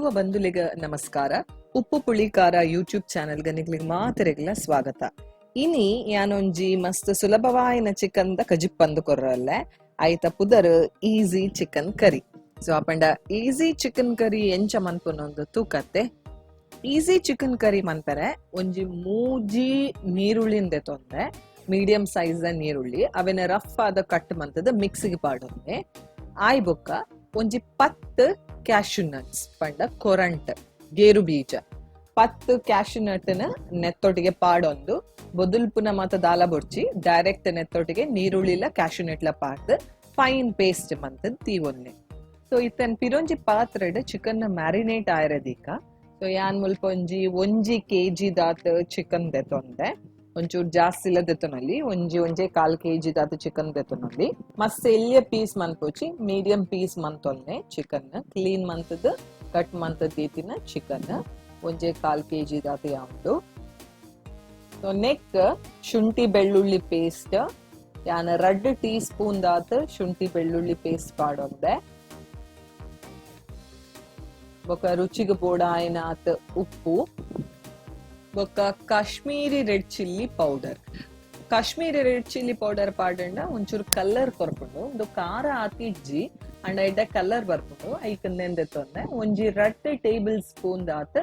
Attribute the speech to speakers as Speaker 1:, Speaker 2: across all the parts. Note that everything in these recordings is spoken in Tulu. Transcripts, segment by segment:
Speaker 1: ತುಳುವ ಬಂಧುಲಿಗ ನಮಸ್ಕಾರ. ಉಪ್ಪು ಪುಳಿಕಾರ ಯೂಟ್ಯೂಬ್ ಚಾನೆಲ್ ನಿಕ್ಲಿಗ್ ಮಾತೆರೆಗ್ಲ ಸ್ವಾಗತ. ಇನಿ ಯಾನೊಂಜಿ ಮಸ್ತ್ ಸುಲಭವಾಯಿನ ಚಿಕನ್ ದ ಕಜಿಪ್ಪಂದು ಕೊರ್ರಲ್ಲೆ. ಐತ ಪುದರ್ ಈಸಿ ಚಿಕನ್ ಕರಿ. ಸೊ ಅಪಂಡ ಈಸಿ ಚಿಕನ್ ಕರಿ ಎಂಚ ಮನ್ಪುನೊಂದು ತೂಕತ್ತೆ. ಈಸಿ ಚಿಕನ್ ಕರಿ ಮನ್ಪೆರೆ ಒಂಜಿ ಮೂಜಿ ನೀರುಳ್ಳಿಂದೆ ತೊಂದೆ, ಮೀಡಿಯಂ ಸೈಜ್ the ನೀರುಳ್ಳಿ. ಅವೆನ ರಫ್ ಆದ ಕಟ್ ಮಂತದ ಮಿಕ್ಸಿಗೆ ಪಾಡೊಂದೆ. ಆಯ್ ಬೊಕ್ಕ ಒಂಜಿ 10 ಕ್ಯಾಶ್ಯೂ ನಟ್ಸ್, ಪಂಡ ಕೊರಂಟ್, ಗೇರು ಬೀಜ. 10 ಕ್ಯಾಶ್ಯೂ ನಟ್ನ ನೆತ್ತೊಟ್ಟಿಗೆ ಪಾಡೊಂದು, ಬೊದುಲ್ಪುನ ಮಾತ ದಾಲ ಬೊಡ್ಚಿ, ಡೈರೆಕ್ಟ್ ನೆತ್ತೊಟ್ಟಿಗೆ ನೀರುಳ್ಳಿಲ ಕ್ಯಾಶ್ಯೂ ನಟ್ಲ ಪಾಡ್ದ್ ಫೈನ್ ಪೇಸ್ಟ್ ಮಂತದ್ ದೀವೊನ್ನೆ. ಸೊ ಇತ್ತನ್ ಪಿರೊಂಜಿ ಪಾತ್ರೆಡ್ ಚಿಕನ್ ಮ್ಯಾರಿನೇಟ್ ಆಯಿರದೀಕ. ಸೊ ಯಾನ್ ಮುಲ್ಪ ಒಂಜಿ ಒಂಜಿ ಕೆಜಿ ದಾತ್ ಚಿಕನ್ ದೆತೊಂದೆ. ಒಂಚೂರು ಜಾಸ್ತಿ ಇಲ್ಲ ದೆತೊನಲ್ಲಿ, ಒಂಜಿ ಒಂಜೆ ಕಾಲ್ ಕೆಜಿ ದಾತ್ ಚಿಕನ್ ದೆತೊನಲ್ಲಿ. ಮಸ್ತ್ ಎಲ್ಯ ಪೀಸ್ ಮನ್ಪೊಚಿ, ಮೀಡಿಯಂ ಪೀಸ್ ಮಂತೊನ್ನೆ. ಚಿಕನ್ ಕ್ಲೀನ್ ಮಂತದ್ ಕಟ್ ಮಂತದ್ ದೀತಿನ ಚಿಕನ್ ಒಂಜೆ ಕಾಲ್ ಕೆಜಿ ದಾತ್ ಯಾವುದು. ಸೊ ನೆಕ್ ಶುಂಠಿ ಬೆಳ್ಳುಳ್ಳಿ ಪೇಸ್ಟ್, ಯಾನ್ 2 ಟೀ ಸ್ಪೂನ್ ದಾತ್ ಶುಂಠಿ ಬೆಳ್ಳುಳ್ಳಿ ಪೇಸ್ಟ್ ಪಾಡೊಂದೆ. ಬೊಕ ರುಚಿಗೆ ಬೋಡಾಯಿನಾತ್ ಉಪ್ಪು, ಬೊಕ್ಕ Kashmiri red chilli powder. Kashmiri red chilli powder ಪಾಡಂಡ ಒಂಚೂರು ಕಲರ್ ಕೊರ್ಪುಂಡು. ಒಂದು ಖಾರ ಆತಿಜ್ಜಿ, ಅಂಡ ಎಡ್ಡೆ ಕಲರ್ ಬರ್ಪುಂಡು. ಐಕ್ ನೆಂದೆತ್ತೊಂದೆ. ಒಂಜಿ 2 ಟೇಬಲ್ ಸ್ಪೂನ್ ದಾತ್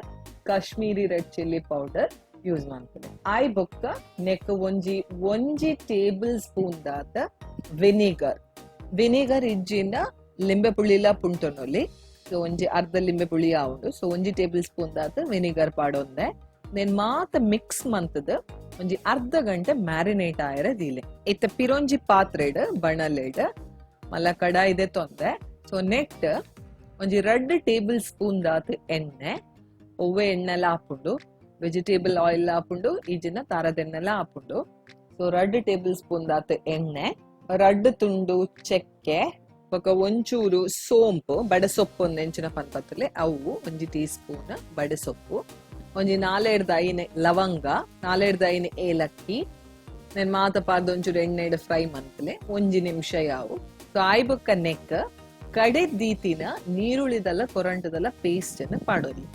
Speaker 1: Kashmiri red chilli powder use ಮಾಡ್ತೇನೆ. ಆಯ್ ಬೊಕ್ಕ ನೆಕ್ ಒಂಜಿ ಒಂಜಿ ಟೇಬಲ್ ಸ್ಪೂನ್ ದಾತ್ ವಿನಿಗರ್. ವಿನಿಗರ್ ಇಜ್ಜಿಂದ ಲಿಂಬೆ ಪುಳಿಲ ಪುಂಟೊನೊಲಿ. ಸೊ ಒಂಜಿ ಅರ್ಧ ಲಿಂಬೆ ಪುಳಿ ಆವುಂಡು. ಸೊ ಒಂಜಿ ಟೇಬಲ್ ಸ್ಪೂನ್ ದಾತ್ ವಿನಿಗರ್ ಪಾಡೊಂದೆ. ನೆನ್ ಮಾತ ಮಿಕ್ಸ್ ಮಂತದ ಒಂಜಿ ಅರ್ಧ ಗಂಟೆ ಮ್ಯಾರಿನೇಟ್ ಆಯರ ದೀಲೆ. ಇತ್ತ ಪಿರೊಂಜಿ ಪಾತ್ರೆಡ್, ಬಣಲೆಡ್ ಮಲ್ಲ ಕಡಾಯಿ ತೊಂದೆ. ಸೊ ನೆಟ್ ಒಂಜಿ 2 ಟೇಬಲ್ ಸ್ಪೂನ್ ದಾತ್ ಎಣ್ಣೆ. ಒವ್ವೆ ಎಣ್ಣೆಲ ಆಪುಂಡು, ವೆಜಿಟೇಬಲ್ ಆಯಿಲ್ ಆಪುಂಡು, ಈಜಿನ ತಾರದೆಣ್ಣೆಲ ಆಪುಂಡು. ಸೊ 2 ಟೇಬಲ್ ಸ್ಪೂನ್ ದಾತ್ ಎಣ್ಣೆ, 2 ತುಂಡು ಚಕ್ಕೆ, ಬೊಕ ಒಂಚೂರು ಸೋಂಪು, ಬಡಸೊಪ್ಪು ಒಂದೆಂಚಿನ ಪನ್ಪತ್ತಲೆ ಅವು, ಒಂಜಿ ಟೀ ಸ್ಪೂನ್ ಬಡಸೊಪ್ಪು, ಒಂಜಿ 4ರ್ದ್ 5 ಲವಂಗ, 4ರ್ದ್ 5 ಏಲಕ್ಕಿ. ನೆನ್ ಮಾತ ಪಾರ್ದ್ ಒಂಚೂರು ಎಣ್ಣೆಡ್ ಫ್ರೈ ಮಂತ್ಲೆ, ಒಂಜಿ ನಿಮಿಷ ಯಾವು. ಸೊ ಆಯ್ ಬೊಕ್ಕ ನೆಕ್ ಕಡೆ ದೀತಿನ ನೀರುಳ್ಳಿದಲ್ಲ ಕೊರಂಟದಲ್ಲ ಪೇಸ್ಟ್ ಅನ್ನು ಪಾಡೋಲಿ.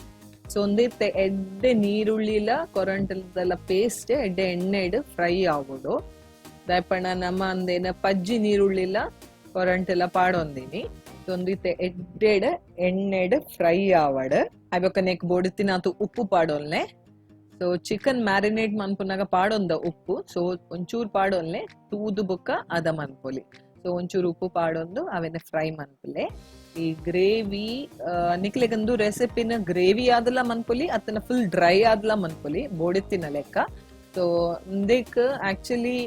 Speaker 1: ಸೊ ಒಂದಿತ್ತೆ ಎಡ್ಡೆ ನೀರುಳ್ಳಿಲ ಕೊರಂಟದಲ್ಲ ಪೇಸ್ಟ್ ಎಡ್ಡೆ ಎಣ್ಣೆಡ್ ಫ್ರೈ ಆಗೋಡು. ದಾಯಪಣ್ಣ ನಮ್ಮ ಅಂದೇನ ಪಜ್ಜಿ ನೀರುಳ್ಳಿಲ ಕೊರಂಟೆಲ್ಲ ಪಾಡೊಂದಿನಿ. ಒಂದಿತ್ತೆ ಎಡ್ಡೆಡ್ ಎಣ್ಣೆಡ್ ಫ್ರೈ ಆವಡ್. ಆಯ್ಬೊಕ್ಕ ನೆಕ್ ಬೋಡಿತ್ತಿನಾತು ಉಪ್ಪು ಪಾಡೊಲ್ನೆ. ಸೊ ಚಿಕನ್ ಮ್ಯಾರಿನೇಟ್ ಮನ್ಪುನಾಗ ಪಾಡೊಂದ ಉಪ್ಪು. ಸೊ ಒಂಚೂರು ಪಾಡೊಲ್ನೆ, ತೂದು ಬೊಕ್ಕ ಅದ ಮನ್ಪೊಲಿ. ಸೊ ಒಂಚೂರು ಉಪ್ಪು ಪಾಡೊಂದು ಅವೆನ ಫ್ರೈ ಮನ್ಪುಲೆ. ಈ ಗ್ರೇವಿ ನಿಕ್ಲೆಗಂದು ರೆಸಿಪಿನ ಗ್ರೇವಿ ಆದಲ ಮನ್ಪೊಲಿ, ಅತ್ತನ ಫುಲ್ ಡ್ರೈ ಆದಲ ಮನ್ಪೊಲಿ, ಬೋಡಿತ್ತಿನ ಲೆಕ್ಕ. ಸೊ ಉಂದೆಕ್ ಆಕ್ಚುಲಿ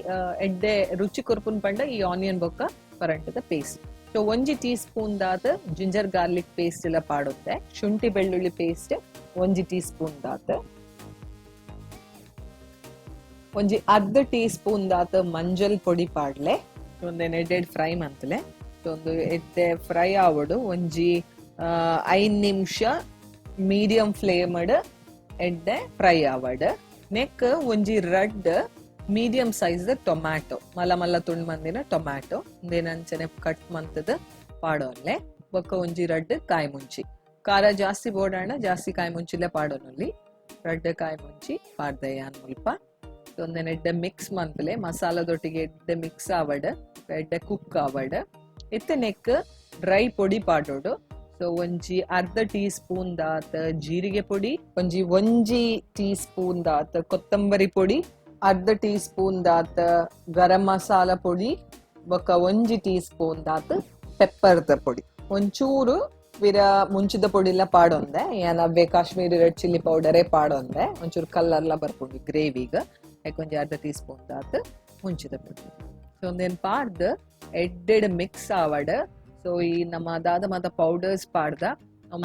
Speaker 1: ಎಡ್ಡೆ ರುಚಿ ಕೊರ್ಪುನ್ ಪಂಡ ಈ ಆನಿಯನ್ ಬೊಕ್ಕ ಪರಂಟದ ಪೇಸ್ಟ್. ಸೊ ಒಂಜಿ ಟೀ ಸ್ಪೂನ್ ದಾತ್ ಜಿಂಜರ್ ಗಾರ್ಲಿಕ್ ಪೇಸ್ಟ್ ಎಲ್ಲ ಪಾಡುತ್ತೆ. ಶುಂಠಿ ಬೆಳ್ಳುಳ್ಳಿ ಪೇಸ್ಟ್ ಒಂಜಿ ಟೀ ಸ್ಪೂನ್ ದಾತ್, ಒಂಜಿ ಅರ್ಧ ಟೀ ಸ್ಪೂನ್ ದಾತ್ ಮಂಜಲ್ ಪೊಡಿ ಪಾಡ್ಲೆ. ಒಂದೇನ್ ಎಡ್ಡೆಡ್ ಫ್ರೈ ಮಂತಲೆ. ಒಂದು ಎಡ್ಡೆ ಫ್ರೈ ಆವಡು. ಒಂಜಿ 5 ನಿಮಿಷ ಮೀಡಿಯಂ ಫ್ಲೇಮ್ ಎಡ್ಡೆ ಫ್ರೈ ಆವಡ್. ನೆಕ್ ಒಂಜಿ 2 ಮೀಡಿಯಂ ಸೈಜ್ ಟೊಮ್ಯಾಟೊ, ಮಲ್ಲ ಮಲ್ಲ ತುಂಡು ಮಂದಿನ ಟೊಮ್ಯಾಟೊ ಅಂಚನೆ ಕಟ್ ಮಂತದ ಪಾಡೋನ್ಲೆ. ಬೊಕ್ಕ ಒಂಜಿ 2 ಕಾಯಿ ಮುಂಚಿ. ಖಾರ ಜಾಸ್ತಿ ಬೋಡಾಣ ಜಾಸ್ತಿ ಕಾಯಿ ಮುಂಚಿಲೆ ಪಾಡೋನಲ್ಲಿ. 2 ಕಾಯಿ ಮುಂಚಿ ಪಾಡ್ದಯ್ಯಾನ್ ಮುಲ್ಪ. ಒಂದೇನ್ ಎಡ್ಡೆ ಮಿಕ್ಸ್ ಮನ್ಪಲೆ. ಮಸಾಲದೊಟ್ಟಿಗೆ ಎಡ್ಡೆ ಮಿಕ್ಸ್ ಆವಡ್, ಎಡ್ಡೆ ಕುಕ್ ಆವಡ್. ಇತ್ತೆ ನೆಕ್ ಡ್ರೈ ಪೊಡಿ ಪಾಡೋಡು. ಸೊ ಒಂಜಿ ಅರ್ಧ ಟೀ ಸ್ಪೂನ್ ದಾತ್ ಜೀರಿಗೆ ಪೊಡಿ, ಒಂಜಿ ಒಂಜಿ ಟೀ ಸ್ಪೂನ್ ದಾತ್ ಕೊತ್ತಂಬರಿ ಪೊಡಿ, ಅರ್ಧ ಟೀ ಸ್ಪೂನ್ ದಾತ್ ಗರಂ ಮಸಾಲ ಪೊಡಿ, ಬೊಕ್ಕ ಒಂಜಿ ಟೀ ಸ್ಪೂನ್ ದಾತ್ ಪೆಪ್ಪರ್ದ ಪೊಡಿ. ಒಂಚೂರು ವಿರ ಮುಂಚಿದ ಪೊಡಿಲ ಪಾಡೊಂದೆ. ಯಾನ್ ಕಾಶ್ಮೀರಿ ರೆಡ್ ಚಿಲ್ಲಿ ಪೌಡರೇ ಪಾಡೊಂದೆ. ಒಂಚೂರು ಕಲರ್ಲ ಬರ್ಪುಂಡು ಗ್ರೇವಿಗ್. ಒಂಜಿ ಅರ್ಧ ಟೀ ಸ್ಪೂನ್ ದಾತ್ ಮುಂಚಿದ ಪೊಡಿ. ಸೊ ಒಂದೇನ್ ಪಾಡ್ದ್ ಎಡ್ಡೆಡ್ ಮಿಕ್ಸ್ ಆವಡ್. ಸೊ ಈ ನಮ್ಮ ದಾದ ಮಾತ ಪೌಡರ್ಸ್ ಪಾಡ್ದ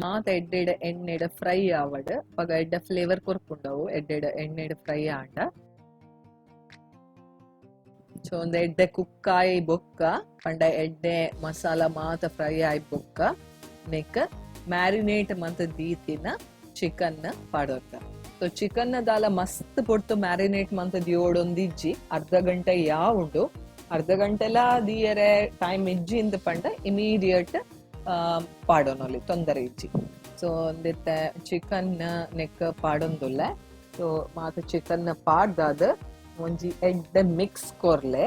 Speaker 1: ಮಾತ ಎಡ್ಡೆಡ್ ಎಣ್ಣೆಡ್ ಫ್ರೈ ಆವಡ್. ಅಪಗ ಎಡ್ಡೆ ಫ್ಲೇವರ್ ಕೊರ್ಪುಂಡವು ಎಡ್ಡೆಡ್ ಎಣ್ಣೆಡ್ ಫ್ರೈ ಆಂಡ. ಸೊ ಒಂದ್ ಎಡ್ಡೆ ಕುಕ್ಕಾಯಿ ಬೊಕ್ಕ, ಪಂಡ ಎಡ್ಡೆ ಮಸಾಲ ಮಾತ ಫ್ರೈ ಆಯ್ ಬೊಕ್ಕ, ನೆಕ್ ಮ್ಯಾರಿನೇಟ್ ಮಂತ ದೀತಿನ ಚಿಕನ್ ಪಾಡೊಂದ. ಸೊ ಚಿಕನ್ ದಾಲ ಮಸ್ತ್ ಪೊರ್ತು ಮ್ಯಾರಿನೇಟ್ ಮಂತ ದಿಯೋಡೊಂದಿಜ್ಜಿ, ಅರ್ಧ ಗಂಟೆ ಯಾವುಂಡು. ಅರ್ಧ ಗಂಟೆಲ ದೀಯರೆ ಟೈಮ್ ಇಜ್ಜಿ ಇಂದ ಪಂಡ ಇಮಿಡಿಯೇಟ್ ಪಾಡೋನೊಲಿ, ತೊಂದರೆ ಇಜ್ಜಿ. ಸೊ ಸೊ ಒಂದಿತ್ತೆ ಚಿಕನ್ ನೆಕ್ ಪಾಡೊಂದುಲ್ಲೆ. ಸೊ ಮಾತ ಚಿಕನ್ ಪಾಡ್ದಾದ್ ಒಂಜಿ ಎಡ್ಡೆ ಮಿಕ್ಸ್ ಕೊರ್ಲೆ.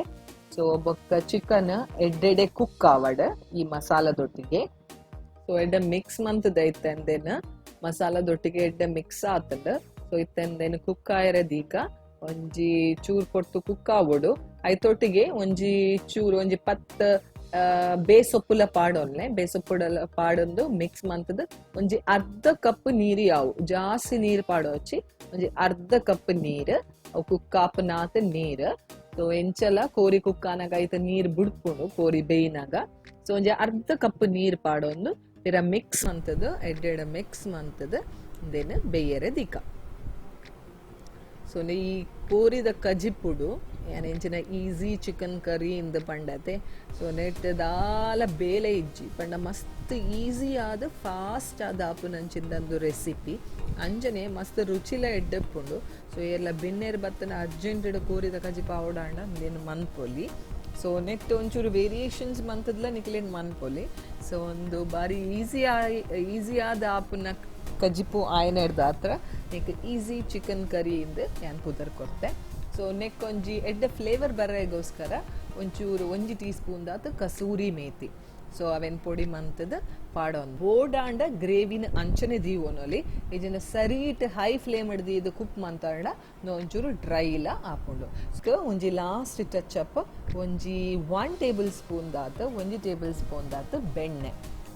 Speaker 1: ಸೊ ಬೊಕ್ಕ ಚಿಕನ್ ಎಡ್ಡೆಡೆ ಕುಕ್ ಆವಡ್ ಈ ಮಸಾಲದೊಟ್ಟಿಗೆ. ಸೊ ಎಡ್ಡೆ ಮಿಕ್ಸ್ ಮಂತದ ಇತ್ತೆಂದೇನು ಮಸಾಲದೊಟ್ಟಿಗೆ ಎಡ್ಡೆ ಮಿಕ್ಸ್ ಆತಂಡ್. ಸೊ ಇತ್ತೆಂದೇನು ಕುಕ್ ಆಯರೆ ದೀಕ. ಒಂಜಿ ಚೂರ್ ಪೊರ್ತು ಕುಕ್ ಆವೊಡು. ಐತೊಟ್ಟಿಗೆ ಒಂಜಿ ಚೂರು ಒಂಜಿ 10 ಬೇಸೊಪ್ಪುಲ ಪಾಡೊನ್ಲೆ. ಬೇಸೊಪ್ಪುಡಲ ಪಾಡೊಂದು ಮಿಕ್ಸ್ ಮಂತದ ಒಂಜಿ ಅರ್ಧ ಕಪ್ ನೀರು ಯಾವು. ಜಾಸ್ತಿ ನೀರು ಪಾಡೋಚಿ, ಒಂಜಿ ಅರ್ಧ ಕಪ್ ನೀರು, ಅವು ಕುಕ್ ಆಪುನಾತ್ ನೀರು. ಸೊ ಎಂಚಲ ಕೋರಿ ಕುಕ್ಕಾನಾಗ ಐತ ನೀರ್ ಬುಡ್ಪುಂಡು ಕೋರಿ ಬೇಯ್ನಾಗ. ಸೊ ಒಂಜಿ ಅರ್ಧ ಕಪ್ ನೀರ್ ಪಾಡೊಂದು ಪಿರ ಮಿಕ್ಸ್ ಮಂತದ, ಎಡ್ಡೆಡ ಮಿಕ್ಸ್ ಮಂತದ ಇಂದೆನ್ ಬೇಯರೆ ದೀಕ. ಸೊ ಈ ಕೋರಿದ ಕಜಿಪುಡು ಯಾನ್ ಎಂಚಿನ ಈಸಿ ಚಿಕನ್ ಕರಿ ಇಂದ್ ಪಂಡತೆ. ಸೊ ನೆಟ್ ದಾಲ ಬೇಲೆ ಇಜ್ಜಿ ಪಂಡ ಮಸ್ತ್ ಈಸಿ ಆದ್ ಫಾಸ್ಟ್ ಆದ್ ಆಪುನಂಚಿಂದಂದು ರೆಸಿಪಿ. ಅಂಚನೆ ಮಸ್ತ್ ರುಚಿಲ ಎಡ್ಡೆಪ್ಪುಂಡು. ಸೊ ಏರ್ಲ ಬಿನ್ನೆರ್ ಬತ್ತನ ಅರ್ಜೆಂಟ್ ಕೋರಿದ ಕಜಿಪು ಆವೊಡಾಂಡ ಉಂದೆನ್ ಮನ್ಪೊಲಿ. ಸೊ ನೆಟ್ ಒಂಚೂರು ವೇರಿಯೇಷನ್ಸ್ ಮಂತದ್ಲ ನಿಕ್ಲೆನ್ ಮನ್ಪೊಲಿ. ಸೊ ಒಂದು ಬಾರಿ ಈಸಿ ಈಸಿ ಆದ್ ಆಪುನ ಕಜಿಪು ಆಯನೆರ್ದಾತ್ರ ನೆಕ್ ಈಸಿ ಚಿಕನ್ ಕರಿ ಇಂದ್ ಯಾನ್ ಪುದರ್ ಕೊರ್ತೆ. ಸೊ ನೆಕ್ ಒಂಜಿ ಎಡ್ಡೆ ಫ್ಲೇವರ್ ಬರೆಗೋಸ್ಕರ ಒಂಚೂರು ಒಂಜಿ ಟೀ ಸ್ಪೂನ್ ದಾತ್ ಕಸೂರಿ ಮೇಥಿ, ಸೊ ಅವೆನ್ ಪೊಡಿ ಮಂತದ ಪಾಡೊನ್. ಬೋಡಾಂಡ ಗ್ರೇವಿನ ಅಂಚನೆ ದೀವೊನೊಲಿ. ಇಜಿಂಡ ಸರೀಟ್ ಹೈ ಫ್ಲೇಮ್ ದೀದ್ ಕುಕ್ ಮಂತಾಂಡ ಒಂಚೂರು ಡ್ರೈ ಲ ಆಪುಂಡು. ಸೊ ಒಂಜಿ ಲಾಸ್ಟ್ ಟಚ್ ಅಪ್ ಒಂಜಿ 1 ಟೇಬಲ್ ಸ್ಪೂನ್ ದಾತ್, 1 ಟೇಬಲ್ ಸ್ಪೂನ್ ದಾತ್ ಬೆಣ್ಣೆ,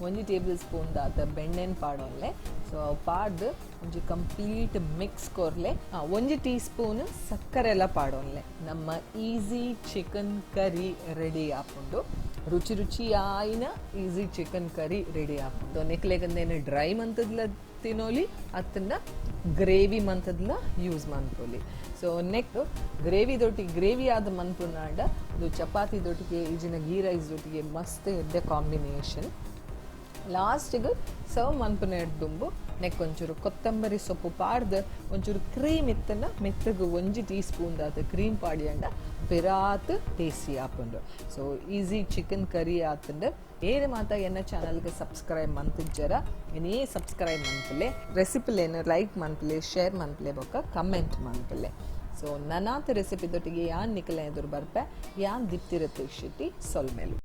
Speaker 1: 1 ಟೇಬಲ್ ಸ್ಪೂನ್ ದಾತ್ ಬೆಣ್ಣೆನ್ ಪಾಡೊನ್ಲೆ. ಸೊ ಪಾಡ್ದ್ ಒಂಜಿ ಕಂಪ್ಲೀಟ್ ಮಿಕ್ಸ್ ಕೊರ್ಲೆ. 1 ಟೀ ಸ್ಪೂನ್ ಸಕ್ಕರೆ ಎಲ್ಲ ಪಾಡೊನ್ಲೆ. ನಮ್ಮ ಈಸಿ ಚಿಕನ್ ಕರಿ ರೆಡಿ ಆಪುಂಡು. ರುಚಿ ರುಚಿಯಾಯಿನ ಈಸಿ ಚಿಕನ್ ಕರಿ ರೆಡಿ ಆಪುಂಡು. ನಿಕ್ಲೆಗಂದೇನು ಡ್ರೈ ಮಂತದ್ಲ ತಿನೋಲಿ, ಅತ್ತನ್ನ ಗ್ರೇವಿ ಮಂತದ್ಲ ಯೂಸ್ ಮನ್ಪೊಲಿ. ಸೊ ನೆಕ್ ಗ್ರೇವಿ ದೊಟ್ಟಿಗೆ, ಗ್ರೇವಿ ಆದ ಮನ್ಪುನಾಂಡ ಇದು ಚಪಾತಿ ದೊಟ್ಟಿಗೆ, ಈಜಿನ ಗೀ ರೈಸ್ ದೊಟ್ಟಿಗೆ ಮಸ್ತ್ ಎಡ್ಡೆ ಕಾಂಬಿನೇಷನ್. ಲಾಸ್ಟಿಗೆ ಸರ್ವ್ ಮನ್ಪುನ ದುಂಬು ನೆಕ್ ಒಂಚೂರು ಕೊತ್ತಂಬರಿ ಸೊಪ್ಪು ಪಾಡ್ದು, ಒಂಚೂರು ಕ್ರೀಮ್ ಇತ್ತನ ಮೆತ್ತಗೆ 1 ಟೀ ಸ್ಪೂನ್ ದಾತ್ ಕ್ರೀಮ್ ಪಾಡಿಯಂಡ ಪಿರಾತ್ ಟೇಸ್ಟಿ ಆಪುಂಡು. ಸೊ ಈಸಿ ಚಿಕನ್ ಕರಿ ಆತಂಡು. ಏರು ಮಾತ ಎನ್ನ ಚಾನಲ್ಗೆ ಸಬ್ಸ್ಕ್ರೈಬ್ ಮಂತಿಜ್ಜರ, ಏನೇ ಸಬ್ಸ್ಕ್ರೈಬ್ ಮನ್ಪುಲೆ. ರೆಸಿಪಿಲೇನು ಲೈಕ್ ಮನ್ಪುಲೆ, ಶೇರ್ ಮನ್ಪುಲೆ, ಬೊಕ್ಕ ಕಮೆಂಟ್ ಮನ್ಪುಲೆ. ಸೊ ನನಾತ್ ರೆಸಿಪಿ ದೊಟ್ಟಿಗೆ ಯಾನ್ ನಿಕಲೆ ಎದುರು ಬರ್ಪೆ. ಯಾನ್ ದೀಪ್ತಿ ರತೀಶ್ ಶೆಟ್ಟಿ. ಸೊಲ್ಮೆಲು.